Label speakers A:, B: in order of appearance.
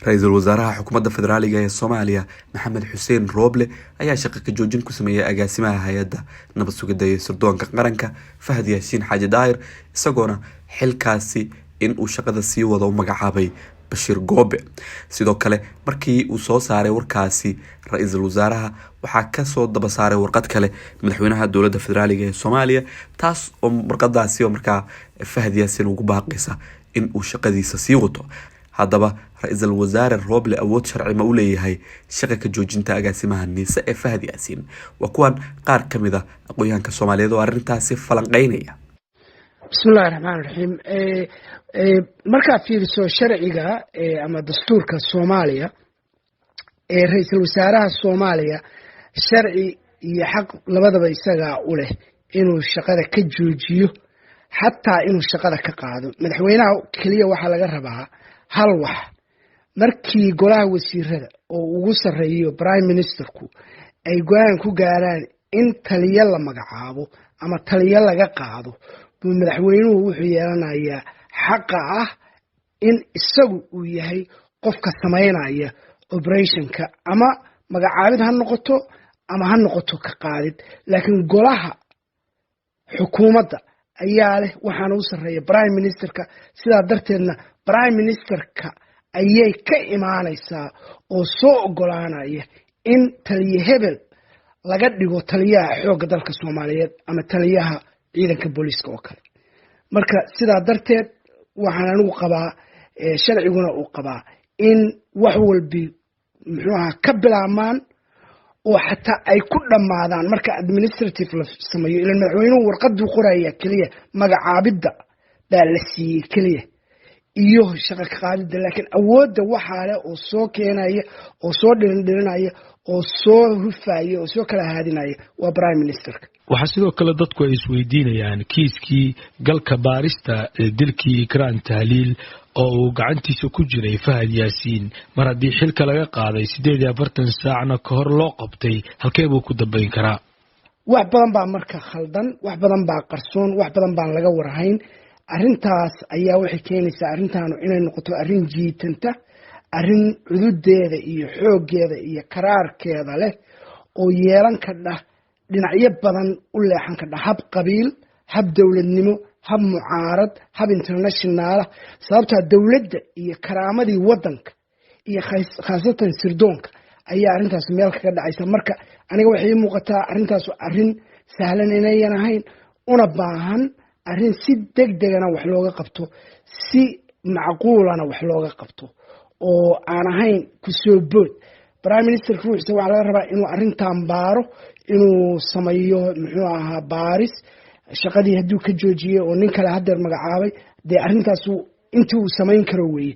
A: Ra-iisul wasaaraha xukuumadda federaaliga ee Soomaaliya, Maxamed Xuseen Rooble, ayaa shaqo ka joojin ku sameeyay agaasimaha hay-adda nabad sugidda iyo sirdoonka qaranka, Fahad Yaasiin Xaaji Daahir, isagoona xilkaasi in uu shaqada sii wado u magacaabay Bashiir Goobe. Sidoo kale, markii uu soo saaray warkaasi ra-iisul wasaaraha, waxaa kasoo daba saaray warqad kale madaxweynaha dowladda federaaliga ee Soomaaliya, taas oo warqadaasi oo markaa Fahad Yaasiin ugu baaqaysa in uu shaqadiisa sii wato. Haddaba, ra-iisul wasaare Rooble awood sharci ma u leeyahay shaqa ka joojinta agaasimaha NISA ee Fahad Yaasiin? Waa kuwan qaar ka mid a aqoon-yahanka Soomaaliyeed oo arrintaasi falanqeynaya.
B: Bismillahi raxmaan raxiim. Markaad fiiriso sharciga ama dastuurka Soomaaliya, ee ra-iisul wasaaraha Soomaaliya sharci iyo xaq labadaba isagaa u leh inuu shaqada ka joojiyo, xataa inuu shaqada ka qaado. Madaxweynaha keliya waxaa laga rabaa hal wax: markii golaha wasiirada oo ugu sarreeyo prime ministerku ay go-aan ku gaaraan in taliyo la magacaabo ama taliyo laga qaado, buu madaxweynuhu wuxuu yeelanayaa xaqa ah in isagu uu yahay qofka samaynaya operationka, ama magacaabid ha noqoto ama ha noqoto ka qaadid. Laakiin golaha xukuumadda ayaa leh, waxaana u sarreeya prime ministerka. Sidaa darteedna prime ministerka ayay ka imaanaysaa oo soo ogolaanaya in taliye hebel laga dhigo taliyaha xoogga dalka Soomaaliyeed ama taliyaha ciidanka booliiska oo kale. Marka sidaa darteed waxaan anigu qabaa, sharciguna uu qabaa, in wax walbi muxuu ahaa ka bilaabmaan oo xataa ay ku dhammaadaan marka administrative la sameeyo. Ilan madaxweynuhu warqaduu qoraya keliya, magacaabidda baa la siiyey keliya iyo shaqa ka qaadidda, laakiin awoodda waxaa leh oo soo keenaya oo soo dhirindhirinaya oo soo hufaya oo soo kala haadinaya waa prime ministerka.
C: Waxaa sidoo kale dadku ay isweydiinayaan kiiskii galka baarista dilkii Ikraan Tahliil oo uu gacantiisa ku jiray Fahad Yaasiin, mar haddii xilka laga qaaday 48 saacna ka hor loo qabtay, halkee buu ku dambayn karaa?
B: Wax badan baa marka khaldan, wax badan baa qarsoon, wax badan baan laga warhayn. Arrintaas ayaa waxay keenaysaa arrintaanu inay noqoto arrin jiitanta, arrin cududeeda iyo xooggeeda iyo karaarkeeda leh oo yeelan kadha dhinacyo badan, u leexan kadha hab qabiil, hab dowladnimo, hab mucaarad, hab internationalah, sababtaa dowladda iyo karaamadii waddanka iyo khaasatan sirdoonka ayaa arrintaas meel kaga dhacaysa. Marka aniga waxay ii muuqataa arrintaasu arrin sahlan inayan ahayn, una baahan arrin si deg degana wax looga qabto, si macquulana wax looga qabto, oo aan ahayn kusoo bood. Prime ministerka ruuxiisa waxaa laga rabaa inuu arrintan baaro, inuu sameeyo muxuu ahaa baaris. Shaqadii hadduu ka joojiyey oo nin kale hadeer magacaabay, dee arrintaasu intii uu samayn karo weeye.